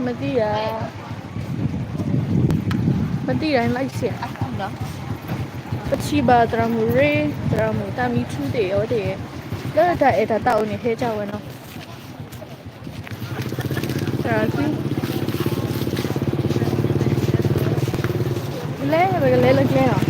မသံၣ်ဒၣ်, မသံၣ်ဒၣ်န့ၣ်လီၤကဆံး, ပထံၣ်ဘၣ်သရၣ်မုၣ်ရ့, သရၣ်မုၣ်တၢ်မံထူသ့ၣ်အဝဲသ့ၣ်, လၢတၢ်အဲၣ်တၢ်သးအိၣ်န့ၣ် ဟဲကၢ်ဝဲနီၤ, သရၣ်သံ, လဲၤပကလဲၤလၢကျဲနီၤ.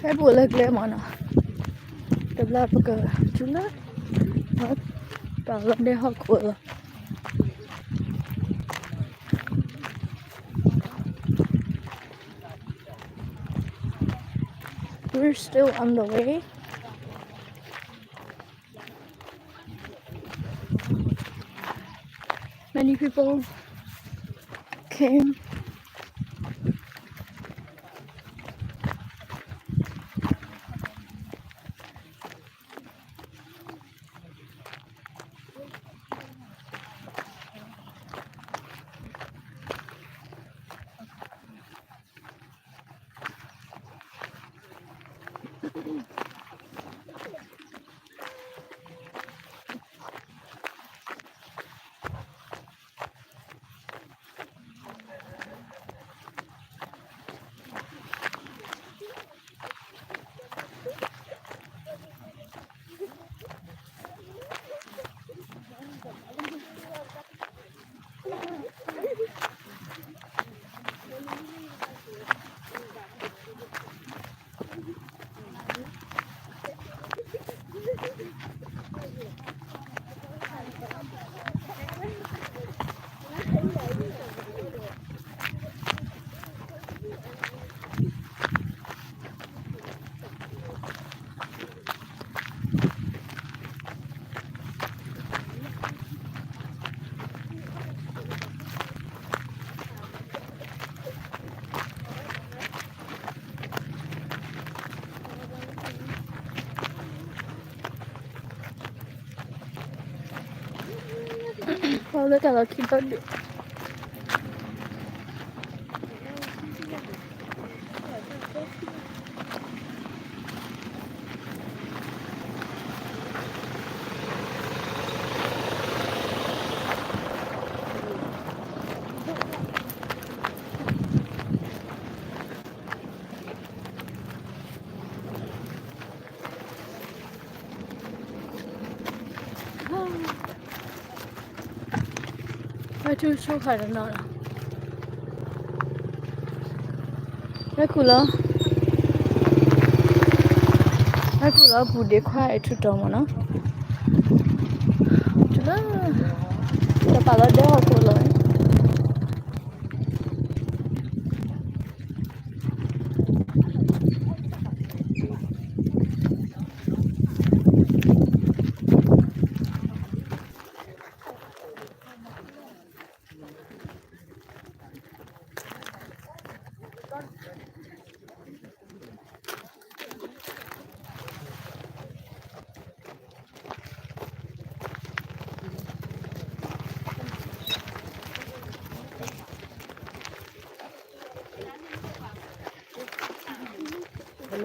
ဟဲပအိၣ်လၢကျဲမးနီၤ, တဘျီပကတုၤလၢ ပှၤလီၤဒဲဟီၣ်ခိၣ်လီၤ. We're still on the way. Many people came.ပှၤလၢတၢ်လီၢ်ခံဘီဒုး ဟဲထူၣ်ဆိခါတနီၤလီၤ. ဟဲခူၣ်လီၤ, ဟဲခူၣ်လီၤပူၤဒ့ခွါအဲၣ်ထူၣ်တီၤမးနီၤ, တုၤလၢ တပာ်လီၤ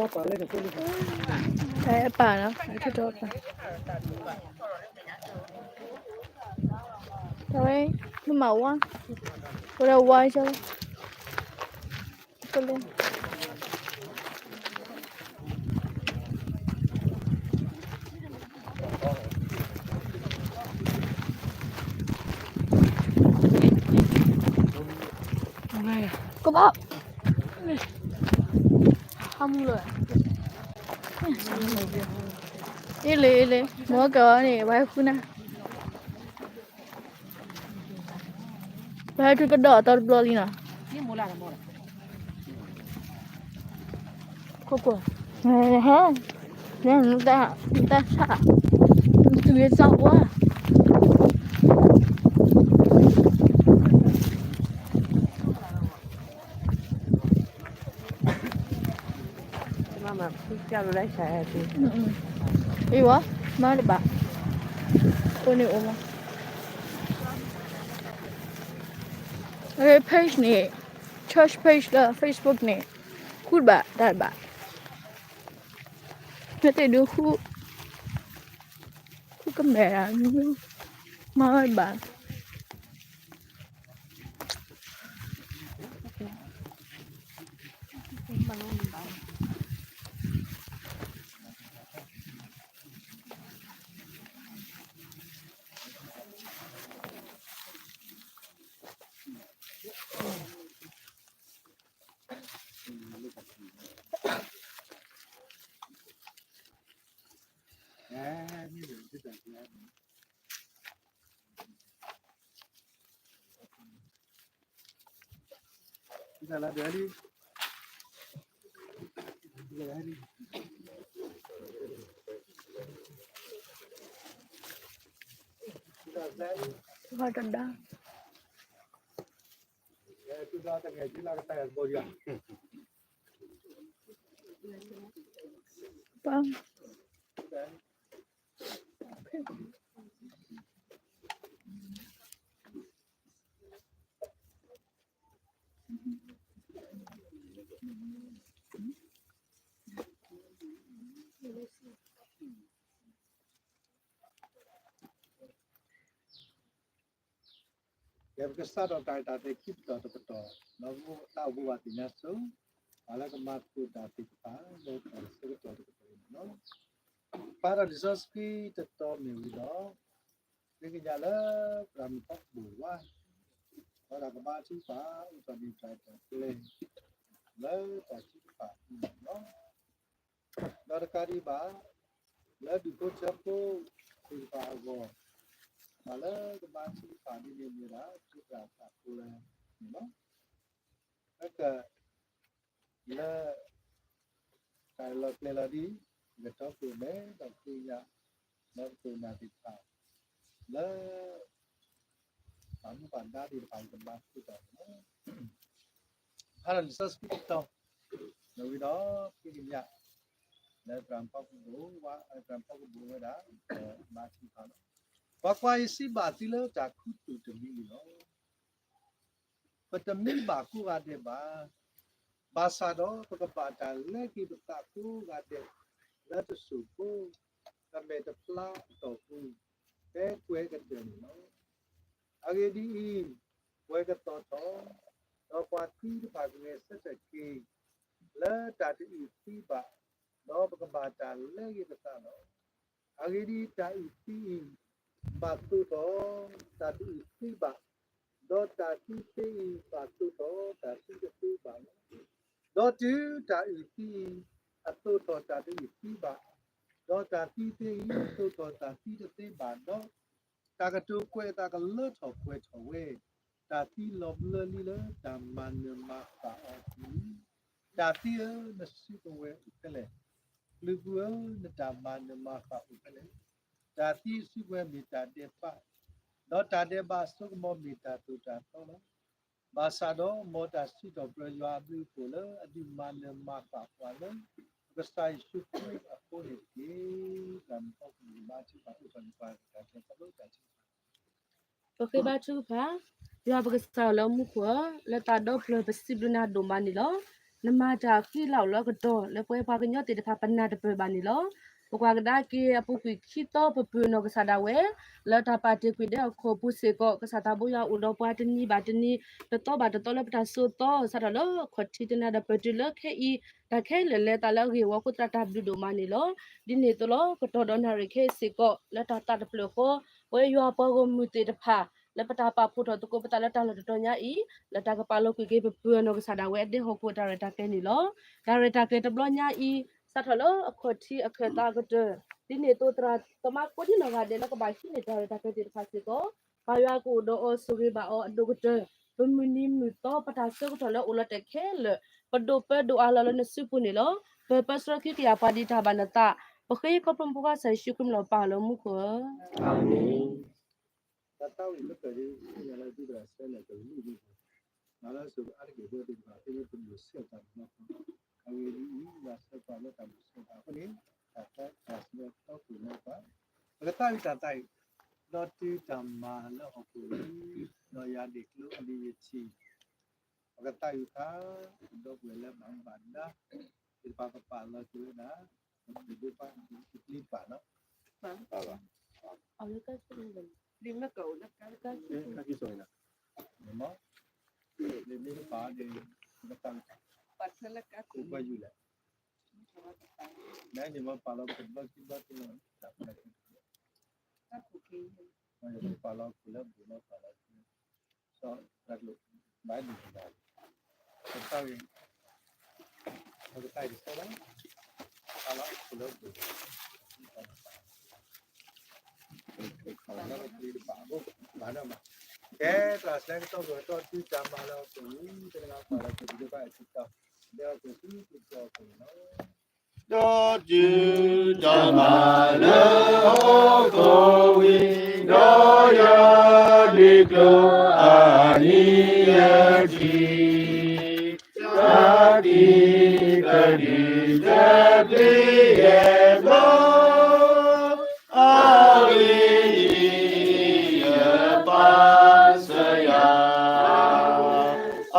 ဒဲဟီၣ်ခိၣ်လီၤ. ပာ်နီၤ, ထီၣ်ထီၣ်ပာ်, အဝဲ မ့ၢ်မၤဝါ, ဝဲဒၣ်ဝါကၠီ ကဘၣ်, ဟါမူလၢ, အ့ၣ်လ့ အ့ၣ်လ့ မ့ၢ်ကီးန့ၣ် ဝဲဃုနၤ. ပဟဲထုကဒီးအသီတဘျီလံနီၤ. ခိၣ်ခိၣ်, ဟဲ, ဟဲ, နတၢ်ဆၣ်, နသုးဂ့ၤစၢ်ဝါ. မၤမၤဖုကၢ်လၢ်ဆၢ, အ့ဝဲ, မၤတဘၣ်, အိၣ်န့ၣ်အိၣ်မး. အ page န့ၣ်, church page လၢ Facebook န့ၣ်, ဃုတဘၣ်တၢ်တဘၣ်, နသ့ၣ်ဒုးဃု, ဃုကမဲာ်, မၤဝဲတဘၣ်. ယကစးထီၣ်တၢ်ရဲၣ်တၢ်ကျဲၤခံပတီၢ်တပတီၢ်, ဒီးတၢ်အိၣ်ဖှိၣ်ဘၣ်သ့ၣ်ညါစိၤ, ပှၤလၢကမၤသကိးတၢ်သ့ၣ်တဖၣ် လၢတၢ်ဆၢကတီၢ်တကပၤန့ၣ်လီၤ. ပာ်ဒီးလံာ်စီဆှံတတီၤမ့ၢ်ဝံၤဒီး, ဃ့ကညးလၢ ပတၢ်မုၢ်ဖးဘိၣ်ဝါ, ဒီးတၢ်ကမၤထုကဖၣ် အိၣ်ထီၣ်န့ၢ်တၢ်ရဲၣ်တၢ်ကျဲၤ လၢတၢ်ထုကဖၣ်အပူၤန့ၣ်လီၤ. ဒီးတကးဒံးဘၣ်, လၢဒူၣ်ဖိထၢဖိသ့ၣ်တဖၣ်အဂီၢ်, ပှၤလၢကမၤထုကဖၣ်ဒ်န့ၣ်မ့ၢ်ဒၣ် သုးခိၣ်သးဖိလၢန့ၣ်လီၤ. လၢ တၢ်လီၢ်ကျဲလီၤဒ် ကတီခိၣ်မဲ ဒီးဃ့ကညး လၢပခိၣ်ပနၢ်သ့ၣ်တဖၣ် လၢ ပှၤမူပှၤဒါသ့ၣ်တဖၣ် ကမၤသကိးတၢ်န့ၣ်လီၤ. ဖးဒီးလံာ်စီဆှံတတီၤ ဒီးဝံၤဒီး ဃ့ကညး လၢသရၣ်ဖီကဘိၣ်ဝဲ, သရၣ်ဖီကဘိၣ်ဝဲဒၣ် မၤထုကဖၣ်လီၤ. ကွၢ်ကွၢ်, ယစံးဘၣ်သုလၢတၢ်ခူသူၣ်တမံၤအံၤလီၤ. ပတမံဘၣ်ကိးဂၤဒဲးဘၣ်. ဘၣ်ဆၣ်ဒီးပကဘၣ်တၢ်လဲက့ၤပသးကိးဂၤဒဲး လၢတစိၢ်ဖိ, ကမဲာ်တဖျါအတီၢ်ပူၤ ဖဲကွဲၤကတၢၢ်န့ၣ်လီၤ. အဂ့ၢ်ဒ်အံၤ, ပှၤကသီၣ်ထီၣ်, ဒီးပှၤသံတဖၣ်ကဂဲၤဆၢထၢၣ်က့ၤ လၢတၢ်တအုၣ်သံဘၣ်, ဒီးပကဘၣ်တၢ်လဲက့ၤပသးလီၤ. အဂ့ၢ်ဒ်အံၤ, တၢ်အုၣ်သံအံၤ ဘၣ်သိးထီၣ်တၢ်တအုၣ်သံဘၣ်, ဒီးတၢ်သံသ့အံၤ ဘၣ်သိးထီၣ်တၢ်သံတသ့ဘၣ်လီၤ. ဒီးတုၤတၢ်အုၣ်သံအံၤ အသိးထီၣ်တၢ်တအုၣ်သံဘၣ်, ဒီးတၢ်သံသ့အံၤ သိးထီၣ်တၢ်သံတသ့ဘၣ်ဒီး, တၢ်ကတိၤကွဲးအသးကလၢထီၣ်ပှဲၤထီၣ်ဝဲ, တၢ်သံလီၤဘျၢလံလၢတၢ်မၤနၢၤမၤဃၣ်အီၤအပူၤ, တၢ်သံဧၢ, နစုကဝဲၤအိၣ်ဖဲလဲၣ်. ကဘျုးပူၤဧၢ, နတၢ်မၤနၢၤမၤဃၣ်အိၣ်ဖဲလဲၣ်. တၢ်သံအစုကဝဲၤမ့ၢ်တၢ်ဒဲးဘး, ဒီးတၢ်ဒဲးဘးအစိကမီၤမ့ၢ်တၢ်သိၣ်တၢ်သီလီၤ. ဘၣ်ဆၣ်ဒီးမ်တၢ်စံးထီၣ်ပတြၢၤယွၤအဘျုးအဖှိၣ်လၢအဒုးမၤနၢၤမၤဃၣ်ပှၤလၢ ပကစၢ်ယ့ၣ်ၡူးခရံာ်အဃိန့ၣ်တက့ၢ်. တၢ်မုၢ်ဖးဘိၣ်မၤထုကဖၣ်အိၣ်ထီၣ်န့ၢ်ပှၤတၢ်ကျဲၤခီဖျိတၢ်ထုကဖၣ် ပဃ့ဘါထုကဖၣ်, ယွၤပကစၢ်လၢမူခိၣ်ဧၢ, လၢသးဒီဖျၢၣ်ပစံးဘျုးနၤဒိၣ်မးန့ၣ်လီၤ. နမၤတၢ်ဃံလၤအိၣ်လၢကတီၢ် လၢပဝဲပှၤကညီသ့ၣ်တဖၣ်ပနၢ်တပၢၢ်ဘၣ်န့ၣ်လီၤ. ပကွၢ်ကဒါက့ၤအပူၤကွံာ်ခံသီပပၢၤနီၢ်ကစၢ်ဒၣ်ဝဲ လၢတၢ်ပာ်တ့ၢ်ကွံာ်ဒဲးအခိၣ်ပူၤစ့ၢ်ကီး ကစၢ်သးဘိယွၤအိၣ်ဒီးပှၤတနံၤဘၣ်တနံၤ တသီဘၣ်တသီလၢပတၢ်စိသီ စးထီၣ်လၢအခီၣ်ထံးတနၤဒီးပတုၤလၢခဲအံၤ တၢ်ခဲလၢာ်လဲၤသးလၢအဂ့ၢ်အဝီအဃိသတးတၢ်ဘျုးဒိၣ်မးန့ၣ်လီၤ. ဒ်န့ၣ်အသိးလီၤ ကတီၢ်ဒီးနၣ်ရံၣ်ခဲအံၤစ့ၢ်ကီး လၢတၢ်သးတဖျၢၣ်ဃီ ပဝဲယွၤပှၤဂီၢ်မုၢ်သ့ၣ်တဖၣ် လၢပတၢ်ပာ်ဖှိၣ်ထီၣ်သကိးပသးလၢတၢ်လီၢ်တတီၤညါအံၤ လၢတၢ်ကပာ်လီၤကွံာ်က့ၤပပၢၤနီၢ်ကစၢ်ဒၣ်ဝဲအဒဲဟီၣ်ခိၣ်အတၢ်ရဲၣ်တၢ်ကျဲၤန့ၣ်လီၤ. တၢ်ရဲၣ်တၢ်ကျဲၤတဘျီညါအံၤ စးထီၣ်လၢအခီၣ်ထံးအခၢၣ်သးကတၢၢ် ဒ်န့ၣ်အသိးသရၣ်သမါကိးဒံနီၢ်ဂၤဒဲးလၢကဘၣ်ဟံးန့ၢ်တၢ်ရဲၣ်တၢ်ကျဲၤသ့ၣ်တဖၣ်စ့ၢ်ကီး ပၢ်ယွၤကအိၣ်ဒီးအီၤဆိၣ်ဂ့ၤဘၣ်အီၤအဒိၣ်ကတၢၢ် ပမုၢ်နံၤမုၢ်သီ ပတၢ်ဆၢကတီၢ်လၢအိၣ်လီၤတဲာ်ခဲလၢာ်, ပဒိၣ်ပၢဒိၣ်အါလီၤလၢနစုပူၤန့ၣ်လီၤ. ပပၢဆှၢခံကယၤပှၤဒံးတၢ်ဘၣ်နသး, ပဃ့ခီဖျိမုၢ်ဖိခွါကစၢ်ယ့ၣ်ၡူးခရံာ်မံၤလီၤပၢ်လၢမူခိၣ်ဧၢ. အၤမ့ၣ်. တၢ်သးဝံၣ်လၢပှဲၤဒ် ဆူညါလၢဒုၣ်ဒါဆၢလၢာ်ကလူးန့ၣ်, မၤလၢစိၤအါတက့ၢ်ဖိသ့ၣ်တဖၣ် သ့လၢပဒိၣ်ဆၢတၢ်မၤနီၣ်, အဂ့ၢ်ဒ်အံၤ, ယွၤဆှၢပှၤလၢတၢ်မၤစၢၤတၢ်အဃိန့ၣ်, တၢ်ဆၢကတီၢ်လၢပှၤ, ပကသးဝံၣ်တၢ်သးအံၤ, ဒီးတုၤတၢ်မၤလၢဟီၣ်ခိၣ်အံၤ, ဒီးယၤဒ့ၣ်ကျိအဒံးယထံၣ် ပကသးဝံၣ်တၢ်, ဒီပုၢ်ဝဲၢ်လၢမၤဘၣ်ဒါ, သ့ၣ်တဖၣ်ပပာ်လီၤက့ၤဝဲဒၣ်, ပဒိးပှၤပျံၤပာ်နီၤ, လံာ်မ့ၢ်ကပာ်ဒီး, လံာ်မ့ၢ်ပာ်ဒီး, ပကသးဝံၣ်တၢ်, ခိၣ်ပှဲၤယူၤလဲၣ်, နမ့ၢ်ပာ်လီၤပတဘျီခံဘျီသ့ၣ်လီၤ, တၢ်ပာ်လီၤ, ပာ်လီၤခိၣ်လၢဘူးလီၤပာ်လီၤ စီၤတၢ်ကျိၣ်ဘၣ်ဒံးတၢ်, ကစၢ်ဂ့ၤ, ပကတၢ်ဂ့ၤဆၢလၢ, တၢ်လီၤခိၣ်လၢဘူး, လၢပပျံၤတဘၣ်အဃိ, မၤနီၣ်မး, ကဲ, တၢ်ဆၢကတီၢ်ကတီၢ်တုၤတၢ်မၤလၢဟီၣ်ခိၣ်အံၤ, တနံၤပာ်လီၤခိၣ်ဒံးဒိးဘၣ်အစုတီၤ, လၢဟီၣ်ခိၣ်ဆူပကီၢ်ခိၣ်န့ၣ်လီၤ. ဒီးတုၤတၢ်မၤလၢဟီၣ်ခိၣ်ဝံၤ, ဒီးယၤဒ့ၣ်ကျိအနံၣ်ယဲၢ်ထံၣ်, တၢ်သံကဒုတပျံၤယဲၢ်ဘျီ, အဂ့ၢ်ဒ်အံၤ, ယပၢ်ဆှၢယၤ, အ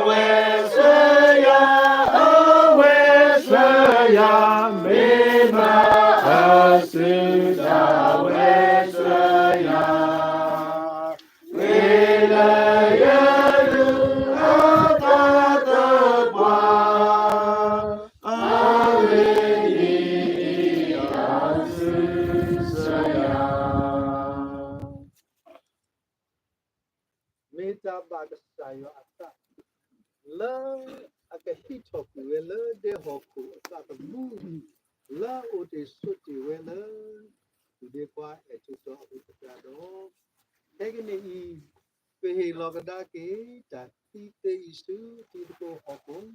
ဝဲဆှၢယၤ, အဝဲဆှၢယၤ, မ့ၢ်မၤအစုတၢ်အဝဲဆှၢယၤ, မ့ၢ်လၢယဒုးအသးသပှၢ်, အဂ့ၢ်ဒ်အံၤ, အစုဆှၢယၤ မ့ၢ်တၢ်ဘၣ်ကစၢ်ယွၤအသး, လၢအကဟံးထီၣ်ကွံာ်ဝဲလၢဒဲဟီၣ်ခိၣ်အသးသမူ, လၢအအိၣ်တ့ၢ်ဆိးတ့ၢ်ဝဲလၢ သူၣ်ဒ့ခွါအဲၤထူတီအပူၤသတးဒီး, ခဲကနံၣ်အံၤ, ပဟ့ၣ်လီၤကဒါက့ၤ တၢ်သံသ့အံၤဆူတံၤသကိးဟီၣ်ခိၣ်, ဒ်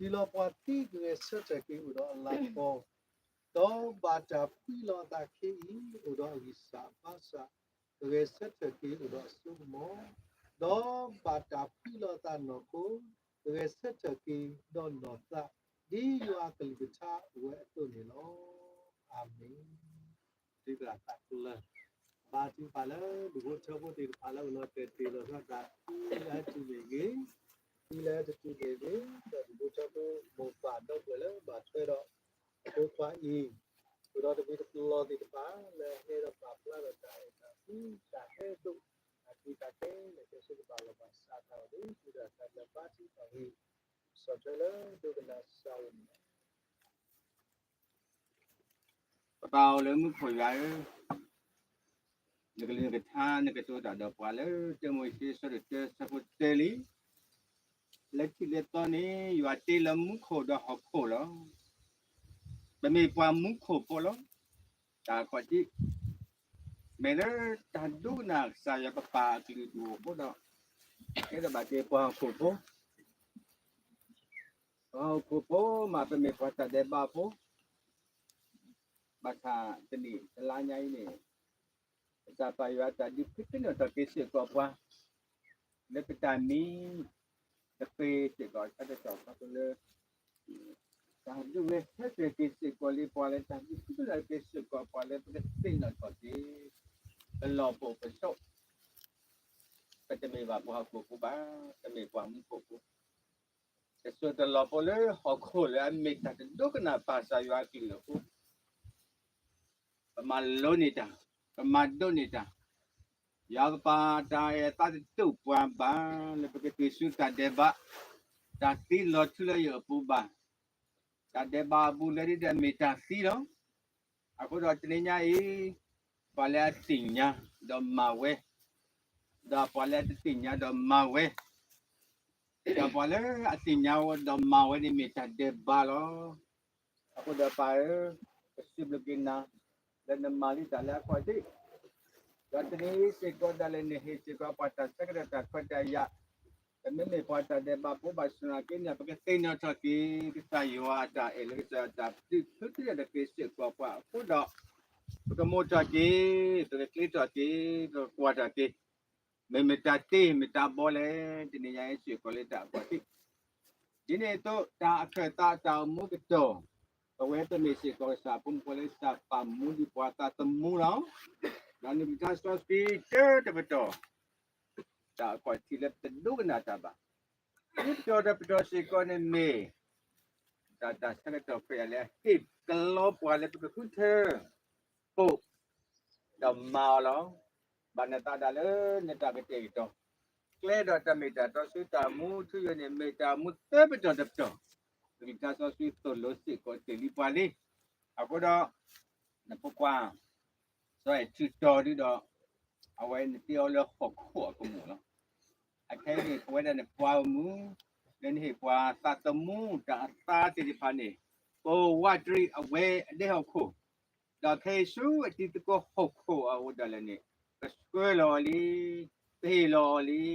လီၤပှၤသံကဂဲၤဆၢထၢၣ်က့ၤအိၣ်ဒီးအလၤကပီၤ, ဒီးဘၣ်တၢ်ဖှံလီၤအသးခဲအံၤ အိၣ်ဒီးအဂံၢ်စၢ်အဘါစၢ်, ကဂဲၤဆၢထၢၣ်က့ၤအိၣ်ဒီးအစိကမီၤ, ဒီးဘၣ်တၢ်ဖှံလီၤအသးနီၢ်ခိ, ကဂဲၤဆၢထၢၣ်က့ၤဒီးနီၢ်သး, ဒ်ယွၤအကလုၢ်ကထါအိၣ်ဝဲအသိးန့ၣ်လီၤ. အၤမ့ၣ်. ဒုးသးကျၢၤ, ဘါထုကဖၣ်လၢဒူၣ်ဖိထၢဖိသ့ၣ်တဖၣ်လၢအိၣ်လီၤတဲာ်တ့ၢ်လီၤဆီဒၣ်တၢ်, သံလၢဟဲတုၤန့ၣ်ဂ့ၤ, သံလၢဟဲတတုၤန့ၣ်ဂ့ၤ, ဒီးဒူၣ်ဖိထၢဖိမိၢ်ပၢ်ဒီပုၢ်ဝဲၢ်လၢဘၣ်ထွဲဒီးအဖိခွါအံၤ, အိၣ်ဒီးတမံၤတပလီၢ်သ့ၣ်တဖၣ် လၢဟဲဒီးပာ်ဖျါဒီးတၢ်အဲၣ်တၢ်ကွံ တၢ်ဟဲဒိၣ်, တၢ်က့ၤတၢ်ခဲလၢာ် ကဲဆိကဘၣ်လီၤဘၣ်စးထီၣ်အီၤဒီး ဒုးသးကျၢၤ ဘါထုကဖၣ်ဂ့ၤ, ဆီၣ်ထွဲလၢဒိကနၣ်စၢ်ဝဲန့ၣ်လီၤ. ပပၢ်အိၣ်လၢမူခိၣ်ယွၤဧၢ, နကလုၢ်နကထါ နကတိၤတၢ်ဒီးပှၤလၢ တၢမိၤၡ့ အဆၢဒိၣ်တၢ အဆၢဖိတၢလံ, လၢခံလၢသီန့ၣ် ယွၤတ့လၢမူခိၣ်ဒီးဟီၣ်ခိၣ်လီၤ. ပမ့ၢ်ပှၤမူခိၣ်ဖိလီၤ. တၢ်ခီၣ်ထံး မ့ၢ်လၢတၢ်ဒိကနၣ်ကစၢ်ယွၤပပၢ်အကလုၢ်ဒူၣ်အဃိဒီး, ကဲထီၣ်ဘၣ်က့ၤပှၤဟီၣ်ခိၣ်ဖိ, ပှၤဟီၣ်ခိၣ်ဖိမး ပမ့ၢ်ပှၤတၢ်ဒဲးဘးဖိ, ဘၣ်ဆၣ်တနံၣ်တလါညါအံၤန့ၣ်, ကစၢ်ပၢ်ယွၤတၢ်ဒုးဖံးသ့ၣ်နီၣ်ထီၣ်က့ၤစ့ၢ်ကီးပှၤ, လၢပတၢ်မံ, တဃ့စ့ၢ်ကီးဆၢကတီၢ်ခီဖျိလၢ တၢ်ဒုးဂဲၤဆၢထၢၣ်က့ၤစ့ၢ်ကီးလံပှၤလၢ တၢ်ဒုးဖံးသ့ၣ်နီၣ်ထီၣ်က့ၤစ့ၢ်ကီးပှၤလၢပကသ့ၣ်နီၣ်ထီၣ်က့ၤ, ပလီၢ်ပိာ်ပစိာ်, ပတမ့ၢ်ဘၣ်ပှၤဟီၣ်ခိၣ်ဖိဘၣ်, ပမ့ၢ်ပှၤမူခိၣ်ဖိ, တစိၢ်တလီၢ်ပိာ်လၢဟီၣ်ခိၣ်လၢအမ့ၢ်တၢ်တဒိကနၣ်ဘၣ်ကစၢ်ယွၤအကလုၢ်အဃိ ပမၤလိန့ၢ်တၢ်, ပမၤဒိးန့ၢ်တၢ်, ယွၤပပၢ်တၢ်အဲၣ်အသးတဒိၣ်ပှၤဘၣ်, လၢပကတုၤဆူတၢ်ဒဲးဘး, တၢ်သံလီၤထူလၢယအိၣ်အပူၤဘၣ်, တၢ်ဒဲးဘးအပူၤလၢဒ်ဒီးမ့ၢ်တၢ်သံလီၤ. အဃိဒီးတနံၤညါအံၤ, ပှၤလၢအသ့ၣ်ညါဒီးမၤဝဲ, ဒီးပှၤလၢအတသ့ၣ်ညါဒီးမၤဝဲ, ဒီးပှၤလၢအသ့ၣ်ညါဒီးမၤဝဲန့ၣ်မ့ၢ်တၢ်ဒဲးဘးလီၤ. အဃိဒီးပၢ်ဧၢ, ပစံးဘျုးက့ၤနၤ, လၢနမၤလံတၢ်လၢအခီၣ်ထံး, ဒီးတနံၤအံၤစ့ၢ်ကီးဒၣ်လဲာ်နဟ့ၣ်စ့ၢ်ကီးပှၤတၢ်ဆၢကတီၢ်တၢ်ခွဲးတၢ်ယာ်, မ့မ့ၢ်ပှၤတၢ်ဒဲးဘးဖိဘၣ်ဆၣ်နာ်က့န့ၣ် ပကသ့ၣ်နီၣ်ထီၣ်က့ၤ ကစၢ်ယွၤအတၢ်အဲၣ်လၢကစၢ်ယွၤတၢ်ဒုးဖုးတံၢ်ဒီးက့ၤစ့ၢ်ကီးပှၤအဃိဒီး ပကမိၣ်ထီၣ်က့ၤ ပကကျ့ထီၣ်က့ၤ ပကကွၢ်ထီၣ်က့ၤ မ့ၢ်မတၤတ့ၢ်မတၤဘီလဲၣ် တနံၤညါအံၤစ့ၢ်ကီးလၢတၢ်အကွၢ်သ့ၣ် ဒ်န့ၣ်အသိး တၢ်အကတၢၢ်တၢ်အိၣ်မူကတီၢ် ပဝဲပမ့ၢ်စ့ၢ်ကီးကစၢ်အဖိမုၣ်ဖိလၢကစၢ်ပာ်မူဒံးပှၤသးသမူလီၤ. ဒီးနကစၢ်စီဆှံတၢတပတီၢ် တၢ်အကွၢ်ထံလၢပတဒိကနၣ်တၢ်ဘၣ်. တပတီၢ်တပတီၢ်စ့ၢ်ကီးန့ၣ်မ့ၢ် တၢ်တၢ်ဆၢကတီၢ်ဖဲအံၤလၢအဟ့ၣ်ကလီပှၤလၢပကဃုထၢ ပိာ် ဒီးမၤအီၤလီၤ. ဘၣ်နသးဒၣ်လၢနတၢ်ကတဲာ်ကတီၤ ကျဲဒီးတၢ်မ့ၢ်တၢ်တီဆူတၢ်မူထူယိာ်န့ၣ် မ့ၢ်တၢ်မူသၢပတီၢ်တပတီၢ် ပကစၢ်စီဆှံသိၣ်လိစ့ၢ်ကီးတ့ၢ်လံပှၤလံ. အဃိဒီး နဖိခွါ စီၤအဲၣ်ထုးတီၤဒုဒီး အဝဲနတ့အီၤလၢဟီၣ်ခိၣ်အကမူၣ်လီၤ. အခဲအံၤန့ၣ် ပဝဲဒၣ်န့ၣ်ပှၤဂီၢ်မုၢ် လၢနဟ့ၣ်ပှၤသးသမူတၢ်အသါသ့ၣ်တဖၣ်န့ၣ် ပဝးတရံးအဝဲအဒဲဟီၣ်ခိၣ် ဒီးခဲအံၤဆူအတံၤသကိးဟီၣ်ခိၣ်အအိၣ်ဒၣ်လဲာ်န့ၣ် ပဆှၢလီၤအီၤလံ, ပဟ့ၣ်လီၤအီၤလံ.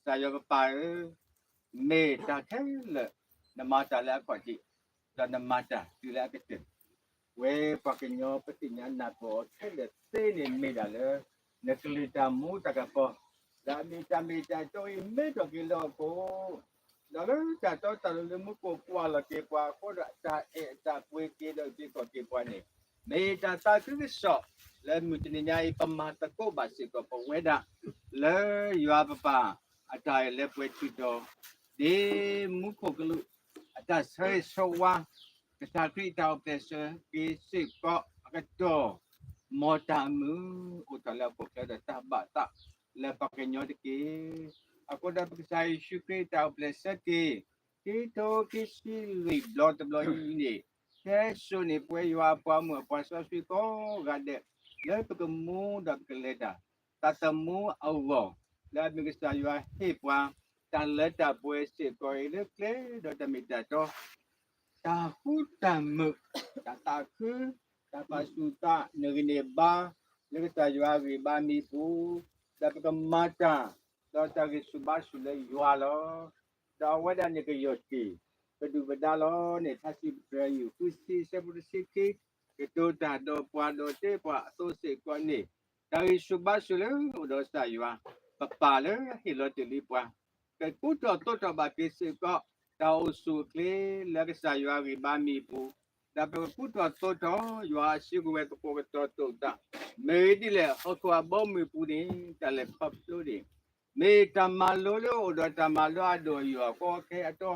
ကစၢ်ယွၤပပၢ်ဧၢ, မ့ၢ်တၢ်ခဲလၢာ် နမၤတၢ်လၢအခီၣ်ထံး, ဒီးနမၤတၢ်တုၤလၢအကတၢၢ် ဝဲပှၤကညီပသ့ၣ်ညါနၢ်ပၢၢ်အီၤခဲလၢာ်သ့န့ၣ်မ့ၢ်ဒၣ်လၢ နကလုၢ်တၢ်မူတၢ်ကပီၤ, ဒီးအမ့ၢ်တၢ်မ့ၢ်တၢ်တီအံၤမ့ၢ်ထီၣ်က့ၤလၢဟီၣ်ခိၣ်, ဒီးလၢတၢ်တီတၢ်လိၤလၢမူခိၣ်ကွၢ်လီၤက့ၤပှၤအဃိဒီး အတၢ်အဲၣ်အတၢ်ကွံက့ၤဒီးက့ၤခီၣ်က့ၤပှၤန့ၣ်, မ့ၢ်တၢ်သးခုကစီၣ် လၢမုၢ်တနံၤညါအံၤ ပမၤသကိးဘၣ်စ့ၢ်ကီးပဝဲဒၣ် လၢယွၤပပၢ်အတၢ်အဲၣ်လၢပှဲၤထံၣ်ဒီး ဒ်မူခိၣ်ကလူး အတၢ်ဆၢဂ့ၤဆၢဝါ, ကစၢ်ခရံာ်အတၢ်အိၣ်ဖျဲၣ်ဆၢက့ၤစ့ၢ်ကီးအကတီၢ်, မ်တၢ်အမုာ်အိၣ်ထီၣ်လၢအခိၣ်ချၢဒီးတၢ်ဘၣ်သးလၢပှၤကညီတက့ၢ်. အဃိဒီးပကစၢ်ယ့ၣ်ၡူးခရံာ်အတၢ်အိၣ်ဖျဲၣ်ဆၢက့ၤ ခံကထိခံဆံလွံၢ်ဘျီတဘျီအံၤန့ၣ်, ဟဲစိာ်န့ၢ်ပဝဲယွၤအပှၤမုၣ်အပှၤစီဆှံကိးဂၤဒဲး လၢပကမူဒီးပကလဲၤတၢ် သးသမူအဂီၢ်, လၢအမ့ၢ်ကစၢ်ယွၤဟ့ၣ်ပှၤ တၢ်လၢတၢ်ပှဲၤစ့ၢ်ကီးအံၤလၢကျဲဒီးတၢ်မ့ၢ်တၢ်တီ တၢ်ဃူတၢ်မုာ်, တၢ်သးခု, တၢ်ပာ်ဆူၣ်သး နဂံၢ်နဘါ လၢကစၢ်ယွၤအဂံၢ်ဘါမ့ၢ်အပူၤ, ဒီးပကမၤတၢ် ဒီးတၢ်ဂံၢ်ဆူၣ်ဘါဆူၣ်လၢယွၤလီၤ. ဒီးအဝဲဒၣ်န့ၣ်ကယီၢ်တက့ၢ်, ပဒုၣ်ပဒါလီၤန့ၣ် ထါစံးပတြၢၤယုၢ်ဃုဆံ ဆၢဖိတဆံခံ, ကတိၤတၢ်ဒီးပှၤဒီးတဲပှၤအသိးစ့ၢ်ကီးန့ၣ်, တၢ်ဂံၢ်ဆူၣ်ဘါဆူၣ်လၢအိၣ်ဒီးကစၢ်ယွၤ ပပၢ်လၢအဟ့ၣ်လီၤတ့ၢ်လံပှၤ ကကူထီၣ်သိးထီၣ်ဘၣ်က့ၤစ့ၢ်ကီး တၢ်အိၣ်ဆူၣ်အိၣ်ချ့လၢကစၢ်ယွၤအဂံၢ်ဘါမ့ၢ်အပူၤ, ဒီးပကကူထီၣ်သိးထီၣ် ယွၤအစုကဝဲၤသကိးကတီၤတိာ်သး, မ့ၢ်ဒ်လဲၣ် ဟီၣ်ခိၣ်အဘီအမုၢ်အပူၤန့ၣ် တၢ်လဲၤခီဖျိန့ၣ်, မ့ၢ်တၢ်မၤလိလၢအိၣ်ဒီးတၢ်မၤလိအဒိၣ်အယိာ်အဃိ ခဲအတီ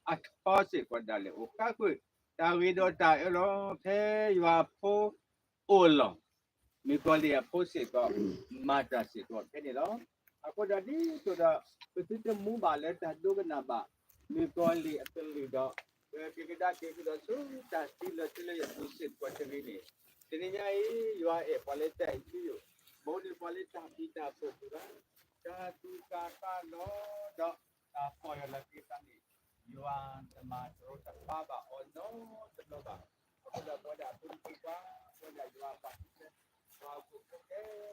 အထီစ့ၢ်ကီးဒၣ်လဲာ်အိၣ်ဃါဃုာ် တၢ်ဂ့ၤဒီးတၢ်အၢလီၤ ဖဲယွၤအဖိ အိၣ်အလီၢ်, မုၣ်ကီၤလံၢ်အဖိစ့ၢ်ကီး မၤတၢ်စ့ၢ်ကီးဖဲန့ၣ်လီၤ. အဃိဒီးဒ်သိးဒီး ပသုတမူဘၣ်လၢတၢ်ဒိကနၣ်ဘၣ် မုၣ်ကီၤလံၢ်အကလုၢ်ဒီး ပက့ၤကဒါက့ၤကဒီးဆူတၢ်သံလီၤတံၢ်လၢယပူၤစ့ၢ်ကီးတဂ့ၤန့ၣ်, တနံၤညါအံၤ ယွၤအဲၣ်ပှၤလၢတၢ်အံၤယိယိာ်, ဘိးန့ၢ်ပှၤလၢတၢ်ဘံၣ်တၢ်ဖှီၣ်ပူၤလီၤ. တၢ်သူၣ်ကၢ်သးလီၤဒီး တၢ်ဖှီၣ်ယာ်လီၤက့ၤသးန့ၣ် ယွၤတမၤတရီတပါဘၣ်အီၤနီတဘျီဘၣ်. အဃိဒီးပဝဲဒၣ်အဖိမုၣ်ဖိခွါ, ပဝဲဒၣ်ယွၤအပၢ်ခံဖျၢၣ်, ပှၤဟီၣ်ခိၣ်ဖိခဲ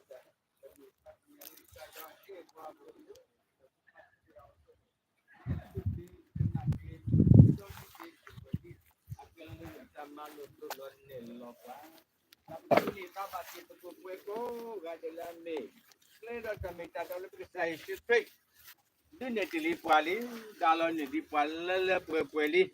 လၢာ်, ပမ့ၢ်တၢ်သ့ၣ်ညါလၢကစၢ်ယွၤဟ့ၣ်ပှၤဖိလၢ သုကနာ်က့ၤ စီဆှံက့ၤ က့ၤကွဲးဒံး အကလုၢ်တၢ်မၤလိာ်လိၢ်လီၤနဲၣ်လီၤပှၤ, ဒီးပကန့ၢ်ဘၣ်က့ၤပကကွဲးကိးဂၤဒဲးလၢအမ့ၢ် ကျဲဒီးတၢ်မ့ၢ်တၢ်တီလၢပကစၢ်ယ့ၣ်ၡူးခရံာ် ဒုးနဲၣ်တ့ၢ်လံပှၤလံ, ဒီးလီၤနုာ်လံပှၤလၢလၢပှဲၤပှဲၤလံ,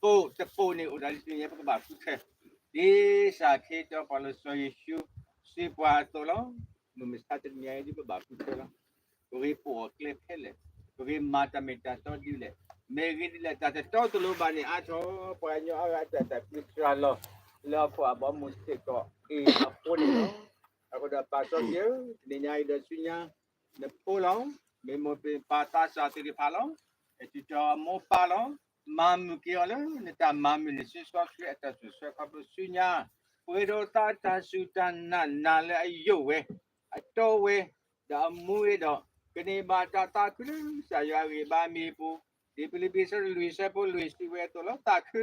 ပိာ်တပိာ်န့ၣ်အိၣ်ဒၣ်လံတနံၤညါ ပကဘၣ်ဃုထၢ, ဒ်ကစၢ်ခ့တီပှၤလၢစီၤယ့ၣ်ၡူးစံးပှၤအသိးလီၤ. မုၢ်မဆါတနံၤညါအံၤဒ်ပဘၣ်ဃုထၢလီၤ. ပဂ့ၤပိာ်အကျဲခဲလၢာ်, ပဂ့ၤမၤတၢ်မ့ၢ်တၢ်တီဒ်လဲၣ်, မ့ၢ်ဂ့ၤဒ်လဲၣ် တၢ်တတီတလိၤဘၣ်န့ၣ်အါထီၣ် ပှၤကညီအဂၤအတၢ်တၢ်ကွံစှၤလီၤ လၢဟီၣ်ခိၣ်အဘီအမုၢ်စ့ၢ်ကီးအံၤအဃိန့ၣ်လီၤ. အဃိဒီးပၢ်စီဆှံဧၢ, တနံၤညါအံၤဒီးဆူညါ နဖိလီၤ, မ့ၢ်မိၢ်ပၢ်သးစၢ်သ့ၣ်တဖၣ်လီၤ, အစုတီၤအမိၢ်ပၢ်လီၤ, မၤမုာ်က့ၤအီၤလၢနတၢ်မၤမုာ်န့ၣ် ဆူစီဆှံအတၢ်ဆိၣ်ဆှၢခီဖျိဆူညါ, ပှဲၤဒီးသးတၢ်စူၢ်တၢ်နာ်နၤလၢအယိာ်ဝဲ, အတီဝဲ, ဒီးအမူဝဲဒီး ကန့ၢ်ဘၣ်တၢ်သးခုလၢကစၢ်ယွၤအဂံၢ်ဘါမ့ၢ်အပူၤ, ဒ်ဖံလံးပံးဆၢလွံၢ်ဆၢဖိလွံၢ်စံးဝဲအသိးလီၤ. သးခု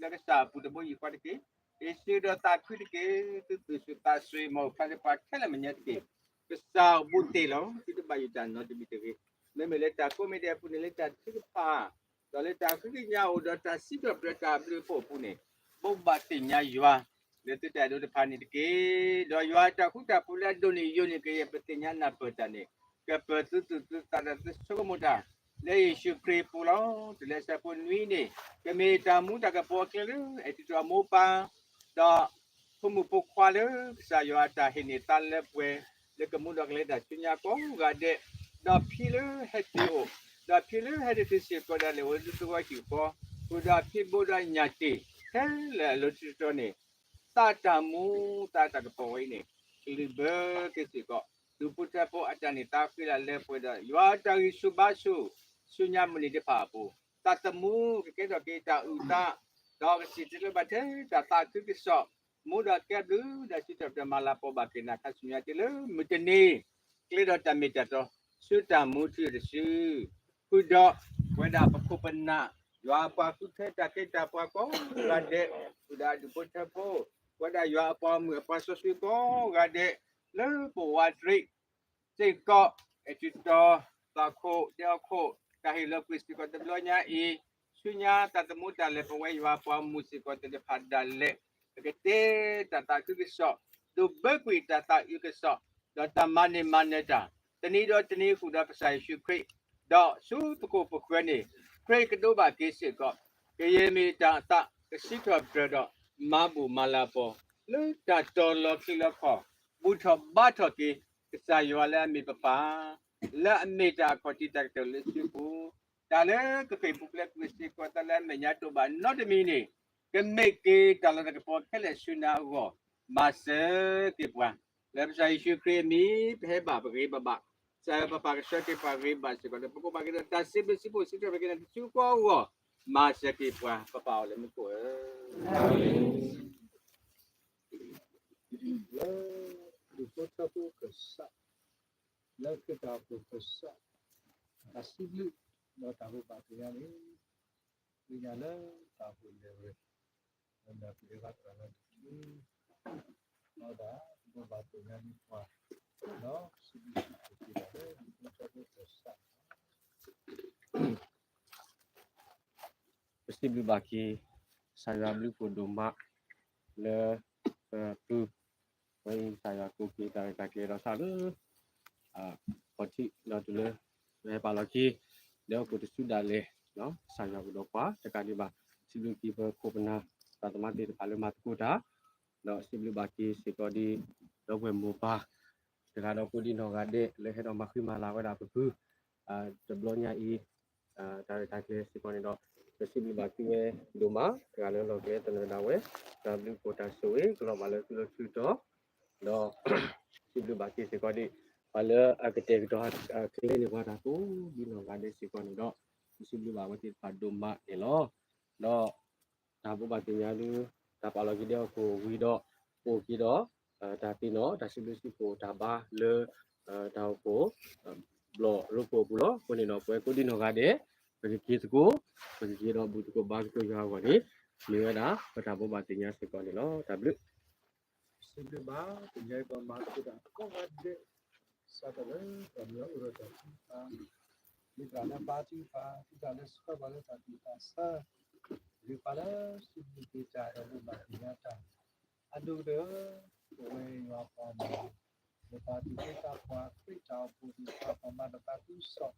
လၢကစၢ်အပူၤတဘိယူၢ်ဃီတက့ၢ်. ယ့ၣ်ၡူးဒီးသးခုတက့ၢ်. သုသူၣ်ဆူၣ်သးဆူၣ် မ်ပှၤလၢပှၤခဲလၢာ်မဲာ်ညါတက့ၢ်. ကစၢ်အိၣ်ဘူးတ့ၢ်လီၤ. သုတဘၣ်ယိၣ်တၢ်နီတမံၤတဂ့ၤ. မ့မ့ၢ်လၢတၢ်ကိးမံၤဒဲးအပူၤန့ၣ် လၢတၢ်ထုကဖၣ်, ဒီးလၢတၢ်ဃ့ကညးအိၣ်ဒီးတၢ်စံးထီၣ်ပတြၢၤတၢ်ဘျုးအဖီခိၣ်အပူၤန့ၣ်, ဘိးဘၣ်သ့ၣ်ညါယွၤ လၢသုတၢ်အဲၣ်ဒိးတဖၣ်န့ၣ်တက့ၢ်. ဒီးယွၤအတၢ်ဃူတၢ်ဖိးလၢအဒိၣ်န့ၢ်ယိာ်န့ၢ်ကယဲၢ်ပသ့ၣ်ညါနၢ်ပၢၢ်တၢ်န့ၣ်, ကပၢၤသုသူၣ်သုသးဒီးသုဆိကမိၣ်တၢ် လၢယ့ၣ်ၡူးခရံာ်အပူၤလီၤ. တုၤလၢဆၢဖိနွံန့ၣ်, ကမ့ၢ်တၢ်မူတၢ်ကပီၤအကျဲလၢ အဲၣ်တံၤတီၢ်မိၢ်ပၢ် ဒီးဖိမုၣ်ဖိခွါလၢကစၢ်ယွၤအတၢ်ဟ့ၣ်န့ၢ်သါလၢပှဲၤ လၢကမူဒီးကလဲၤတၢ်ဆူညါကိးဂၤဒဲး, ဒီးဖံလၢဟဲတုၤအိၣ်, ဒီးဖံလၢဟဲတတုၤစ့ၢ်ကီးဒၣ်လဲာ်ဝဲလၢသုဂီၢ်ဟံၣ်ဃီ, ဃုာ်ဒီးဖံဘိဒီးညၣ်တ့ၢ် ခဲလၢာ်အလိၤတတီၤန့ၣ်, သးတၢ်မူသးတၢ်ကပီၤဝဲအံၤန့ၣ်, ကလုၢ်ဘၢက့ၤစ့ၢ်ကီး ဒူၣ်ဖိထၢဖိအတၢ်န့ၢ်သါဃံလၤလၢပှဲၤဒီး ယွၤအတၢ်ဂံၢ်ဆူၣ်ဘါဆူၣ် ဆူညါမုၢ်နံၤတဖၣ်အပူၤ, သးသမူကကဲထီၣ်က့ၤတၢ်အုၣ်သး, ဒီးကစံၣ်တဲၤတဲလီၤဘၣ်ထဲတၢ်သးခုကစီၣ်, မူဒီးကဲဘျုးဒီးစံးထီၣ်ပတြၢၤမၤလၤကပီၤဘၣ်က့ၤနၤခါဆူညါတုၤလၢမုၢ်တနံၤ, ကျဲဒီးတၢ်မ့ၢ်တၢ်တီ ဆူတၢ်မူထူယိာ်တစု, ဃုာ်ဒီးပဝဲဒၣ်ပခိၣ်ပနၢ်, ယွၤအပှၤဃုထၢတၢ်ကဲတၢ်ပှၤကိးဂၤဒဲး, ဃုာ်ဒီးအဒူၣ်ဖိထၢဖိ, ပဝဲဒၣ်ယွၤအပှၤမုၣ်အပှၤစီဆှံကိးဂၤဒဲး, လၢပဝးတရံး စ့ၢ်ကီး, အဲၣ်တံၤတီၢ်, သးခိၣ်, ဒဲဟီၣ်ခိၣ်, တၢ်ဟ့ၣ်လီၤကွံာ်စ့ၢ်ကီးတဘျီညါအံၤ, ဆူညါသးသမူတၢ်လဲၤပဝဲယွၤပှၤမူစ့ၢ်ကီးသ့ၣ်တဖၣ်ဒၣ်လဲာ်, ပကတဲတၢ်သးခုကစီၣ်, ဒိးဘၢကွံာ်တၢ်သးအုးကစီၣ်, ဒီးတၢ်မၤန့ၢ်မၤနၢၤတၢ်, တနံၤဒီးတနံၤဃုာ်ဒီးကစၢ်ယ့ၣ်ၡူးခရံာ်, ဒီးဆူပခိၣ်ပဃၢၤန့ၣ်, ခရံာ်ကဒိးဘၣ်က့ၤစ့ၢ်ကီး, ကယဲၢ်မ့ၢ်တၢ်အသးကစံးထီၣ်ပတြၢၤဒီး မၤဘူၣ်မၤလၤကပီၤ, လၢတၢ်တီၤလီၤချံလီၤခီၣ်, ဘူၣ်ထီၣ်ဘါထီၣ်က့ၤ ကစၢ်ယွၤလၢအမ့ၢ်ပပၢ်, လၢအမ့ၢ်တၢ်အခီၣ်ထံးတၢ်ကတၢၢ်လၢစုပူၤ, တၢ်လၢကဃ့ၢ်ပူၤဖျဲးကွံာ်စ့ၢ်ကီးသးလၢအမဲာ်ညါတအိၣ်ဘၣ်နီတမံၤန့ၣ်, ကမ့ၢ်က့ၤတၢ်လၤတၢ်ကပီၤခဲလၢာ်ဆူနၤအဂီၢ်, မၤစၢၤက့ၤပှၤ, လၢကစၢ်ယ့ၣ်ၡူးခရံာ်အမံၤ ပဟဲဘၣ်ပဂ့ၤဘၣ်ဘၣ်, ကစၢ်ယွၤပပၢ်ကဆှၢက့ၤပှၤဂ့ၤဘၣ်စ့ၢ်ကီးဒီး ပကိးဘၣ်က့ၤဒီးတၢ်စံးဘျုးစံးဖှိၣ်စံးထီၣ်ပတြၢၤက့ၤနၤတစုကိးဂီၢ်, မၤစၢၤက့ၤပှၤ ပပၢ်အီၤလၢမူခိၣ်ဧၢ လၢဒူၣ်ဖိထၢဖိကစၢ်, လၢခရံာ်တၢ်အိၣ်ဖှိၣ်ကစၢ်, တၢ်စံးဘျုး, ဒီးတၢ်ဘိးဘၣ်သ့ၣ်ညါန့ၣ်, သ့ၣ်ညါလၢတၢ်အိၣ်ဖှိၣ်လဲၤဝဲ, လၢနၢ်ပၢၢ်ဘၣ်သရၣ်လၢတၢ်ခံ, ဒီးတၢ်ဘိးဘၣ်သ့ၣ်ညါန့ၣ်ပှၤ, ဒီးစံးဘျုးစံးဖှိၣ်က့ၤတၢ်လၢဒူၣ်ဖိထၢဖိကစၢ် ပစံးဘျုးဘၣ်က့ၤ ကစၢ်ယွၤအဘျုးအဖှိၣ်ဒိၣ်မး လၢ ပုၢ်, ဝဲအံၤကစၢ်ယွၤကိးက့ၤတၢ်ရဲၣ်တၢ်ကျဲၤဒီးဆၣ်လၢ ခီၣ်ထံးဒီးတုၤလၢ ဟဲပာ်လီၤက့ၤ လၢဟီၣ်ခိၣ်တဆူဒၣ်လဲာ်, ကစၢ်ယွၤကဒီးပှၤတကးဒံးဘၣ်, စံးဘျုးက့ၤပခိၣ်ပနၢ် သးသမါသ့ၣ်တဖၣ်လၢမၤသကိးတၢ်, ဒီးစံးဘျုးဘၣ်က့ၤစ့ၢ်ကီးဒ် ဒီပုၢ်ဝဲၢ်မိၢ်ပၢ် တဂၤဒီးကိးဒံးနီၢ်ဂၤဒဲး လၢဟဲဒီးမၤဃံမၤလၤဝဲဒၣ်ပဖု တဘျီညါအံၤ, တၢ်ရဲၣ်တၢ်ကျဲၤစ့ၢ်ကီးန့ၣ်ဒီး ပစံးဘျုးဘၣ်သုဝဲဒိၣ်မး တဂၤလၢလီၤကျဲသနၢၤဒၣ်ဝဲ, တၢ်ဘျုးဖှိၣ်တၢ်ဆိၣ်ဂ့ၤ ကလီၤဘၣ်လၢသုလၢသုတီၤ, ဒီး စံးဘျုးဘၣ်က့ၤစ့ၢ်ကီးဒ် ပှၤလၢအကတဲာ်ကတီၤအကျဲန့ၢ်ပှၤတၢ်ကိးဒံးနီၢ်ဂၤဒဲးစ့ၢ်ကီးန့ၣ်ဒီး ပစံးဘျုးဘၣ်အဝဲသ့ၣ်တဖၣ်ဒိၣ်မးန့ၣ်လီၤ. ဒီး တၢ်ဘိးဘၣ်သ့ၣ်ညါလၢ တၢ်ပာ်လီၤက့ၤဒဲဟီၣ်ခိၣ်ဝံၤဒီး ပအိၣ်က့ၤဒီး တၢ်သ့ၣ်နီၣ် တၢ်စံးဘျုးစံးဖှိၣ်တၢ်ဘါလၢ တၢ်အိၣ်ဖှိၣ် ဘျီၣ်လိၤကိၣ်ပူၤလီၤ. အဃိန့ၣ်ဒီး ပဝဲကိးဒံးနီၢ်ဂၤဒဲး ပကက့ၤသကိး ပကက့ၤဒီးဘူၣ်သကိးဘါသကိးယွၤအဂီၢ်န့ၣ် မ့ၢ်ဝဲဒၣ် ပတၢ်ဘိးဘၣ်သ့ၣ်ညါစ့ၢ်ကီးန့ၣ်လီၤ. တၢ်ဘျုး စံးဘျုးဘၣ် သ့ၣ်ညါအံၤပမၤသကိးတၢ်ကိးဂၤဒဲး စးထီၣ်လၢပှၤကညီအိၣ်ဒီးတၢ်ထုကဖၣ်, ဒ်တၢ်လၢဘါထုကဖၣ်, ဒ်တၢ်လၢဆှၢပှၤလၢတၢ်သူၣ်တၢ်ဆါ, ဒ်ပှၤလၢစံးဘျုးက့ၤတၢ်ဒီးဘိးဘၣ်သ့ၣ်ညါတၢ်, အဒိၣ်ကတၢၢ် ပဝဲယွၤပှၤမုၢ် ပပှၤသူၣ်က့သးပှၢ် ခရံာ်တၢ်အိၣ်ဖှိၣ်သ့ၣ်တဖၣ် ပှၤမၤတၢ်သးခုကစီၣ်,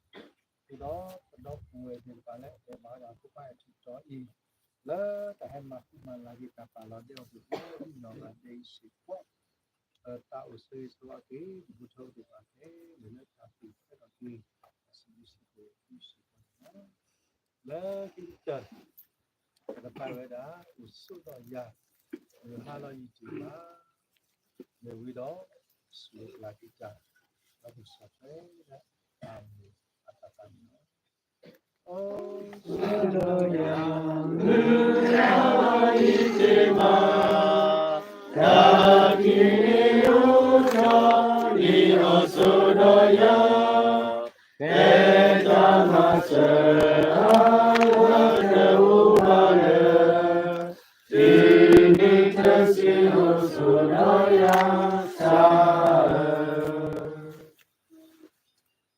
ဃုာ်ဒီးပဒီပုၢ်ဝဲၢ်သ့ၣ်တဖၣ်လၢအတဲဘၣ်ဝဲဒၣ်အဖိခွါအဲၣ်ထံတီၤအံၤ, လၢတၢ်ဟဲမၤဃံမၤလၤက့ၤတၢ်ပာ်လီၤဒဲဟီၣ်ခိၣ်ကိးဒံးနီၢ်ဂၤဒဲးအံၤစ့ၢ်ကီး, သးအိၣ်ဆၢဂ့ၤဆၢဝါက့ၤ ဒူၣ်ဖိထၢဖိသ့ၣ်တဖၣ်ခဲလၢာ်လၢတၢ်သူၣ်ဖှံသးညီက့ၤ တၢ်စံးဘျုးစံးဖှိၣ်အံၤစ့ၢ်ကီးန့ၣ်လီၤ. လၢခံကတၢၢ် ပကပာ်ဝဲဒၣ် အိၣ်ဆိးဒီးယၤ, မုၢ်ဟါလီၤယံာ်တ့ၢ်ဘၣ်, မ့ၢ်ဝံၤဒီး စူၢ်ကလာ်က့ၤတၢ်, ဒီးပကစၢ်ထွဲဒၣ်တၢ်မ့ၢ်အတၢ်သးန့ၣ်လီၤ. အိၣ်ဆိးဒီးယၤ, မုၢ်ဟါလီၤယံာ်တ့ၢ်ဘၣ်, တၢ်တနံၤအိၣ်ထီၣ် နံၤအိၣ်ဆိးဒီးယၤ, ဖဲတၢ်မၤစၢၤအလီၢ်တအိၣ်ဘၣ်လၢၤ, တုၤနုၤတဆံးအိၣ်ဆိးဒီးယၤစၢ်ဧၢ.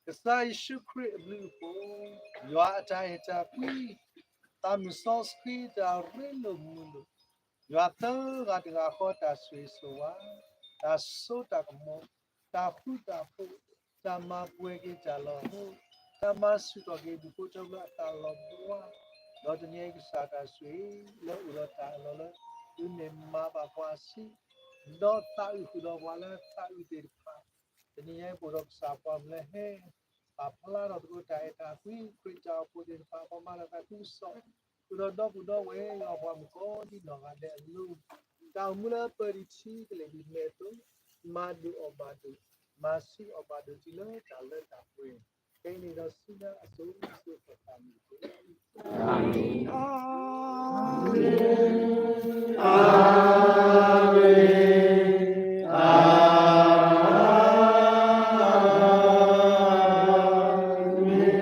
ကစၢ် ယ့ၣ်ၡူးခရံာ်အဘျုးအဖှိၣ်, ယွၤအတၢ်အဲၣ်တၢ်ကွံ, သးမုၢ်စီဆှံတၢ်ရ့လိာ်မုာ်လိာ်, ယွၤသၢဂၤတဂၤဃီတၢ်ဆိၣ်ဂ့ၤဆိၣ်ဝါ, တၢ်စိတၢ်ကမီၤ, တၢ်ဃူတၢ်ဖိး, တၢ်မၤပှဲၤက့ၤတၢ်လီၤဟိ, တၢ်မၤဆူၣ်ထီၣ်က့ၤဒူၣ်ဖိထၢဖိလၢအသးလီၤဘှါ, ဒီးတနံၤအံၤကစၢ်တၢ်ဆိၣ်ဂ့ၤလၢအိၣ်ဒီးတၢ်အၢၣ်လီၤလၢ သုမ့ၢ်မၤဘၣ်ပှၤအဆံး, ဒီးသးအုးဃုာ်ဒီးပှၤလၢသးအုးသ့ၣ်တဖၣ်, တနံၤအံၤပအိၣ်ဒီးကစၢ်ပှၤမုၣ်လၢဟဲ ပာ်ဖျါထီၣ်သကိးတၢ်အဲၣ်တၢ်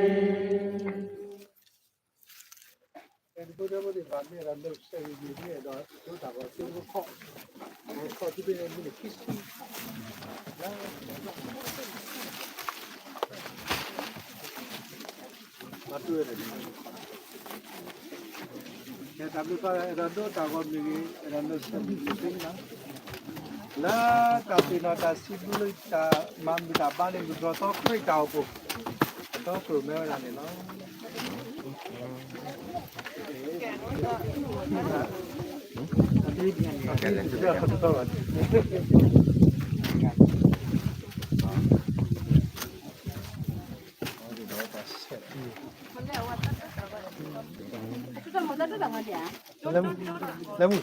ကွံ ခရံာ်တၢ်အိၣ်ဖှိၣ်သ့ၣ်တဖၣ် ပှၤမၤတၢ်သးခုကစီၣ်, ဃုာ်ဒီးဒီပုၢ်ဒီဝဲၢ် ယွၤပှၤမုၣ်ကိးဒံနီၢ်ဂၤဒဲးအလိၤ, တၢ်အိၣ်မူလၢပၢၢ်ဒံးထံကလဲာ်ဒ်မဲာ်အသိး, မၤဒိၣ်အီၣ်ဘၣ်ဒိၣ်, မၤဆူအီၣ်ဘၣ်ဒိၣ်တုၤလၢတၢ်လၢတၢ်ပှဲၤ, ခဲအံၤန့ၣ်ဒီးဆူညါအစိၤစိၤဃၣ်ဃၣ်န့ၣ်တက့ၢ်. တၢ်ဘျုးပၢ် အဲၣ်ဒိးဒိတၢ်ဂီၤမ့ၢ်ဂ့ၤ, အဲၣ်ဒိးနုာ်ဆဲးမ့ၢ်ဂ့ၤသ့လီၤ. လၢတၢ်သ့ၣ်နီၣ်တၢ်စံးဘျုးလၢတၢ်မၤမုာ်တၢ်ဘါန့ၣ် မုၢ်တြီၢ်သီခရံာ်တၢ်အိၣ်ဖှိၣ် အတီခိၣ်မဲဝဲဒၣ်န့ၣ်လီၤ. လၢမုၢ်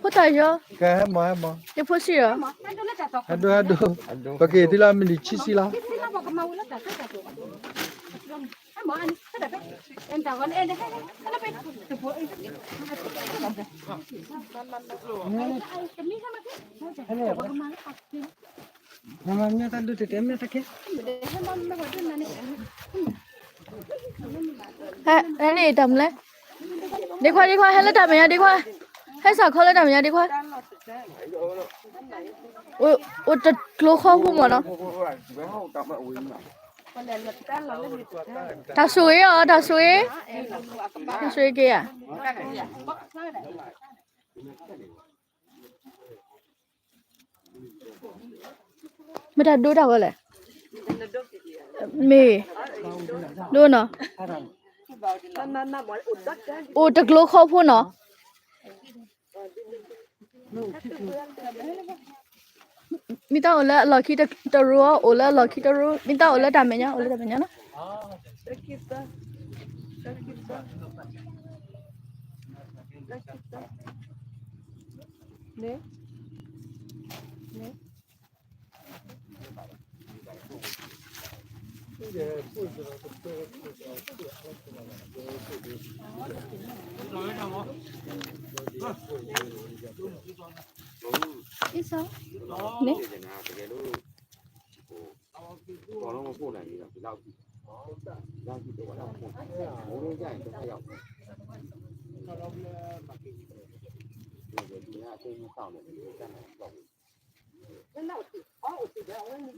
ဖိတၢ်ယီၤ ကဲဟဲမၤဟဲမၤ ယဖိစံၣ်ယီၤ ဟဲဒိ ဟဲဒိ ပက့ၤသုလၢမံးနံးခံဆံလီၤ. မၤမၤမ့ၢ်တၢ်ဒိတတဲမ့ၢ်တၢ်ကဲ ဟဲန့ၣ်တၢ်မနုၤလဲၣ်, ဒ့ခွါ ဒ့ခွါ ဟဲလၢတၢ်မဲာ်ညါ ဒ့ခွါ, ဟဲစးခီလၢတၢ်မဲာ်ညါ ဒ့ခွါ, အိၣ်တကျိၤဃီဖိမ့ၢ်နီၤ, တၢ်ဆိၣ်ဂ့ၤအီၤ တၢ်ဆိၣ်ဂ့ၤ, တၢ်ဆိၣ်ဂ့ၤက့ၤဧါ. မ့ၢ်တၢ်ဒိတၢ်ဂီၤလဲၣ်, မ့ၢ် ဒိနီၤ, အိၣ်တကျိၤဃီဖိနီၤ, မ့ၢ်တၢ်အိၣ်လၢအလီၢ်ခံတရူး အိၣ်လၢအလီၢ်ခံတရူး, မ့ၢ်တၢ်အိၣ်လၢတၢ်မဲာ်ညါ အိၣ်လၢတၢ်မဲာ်ညါနီၤ.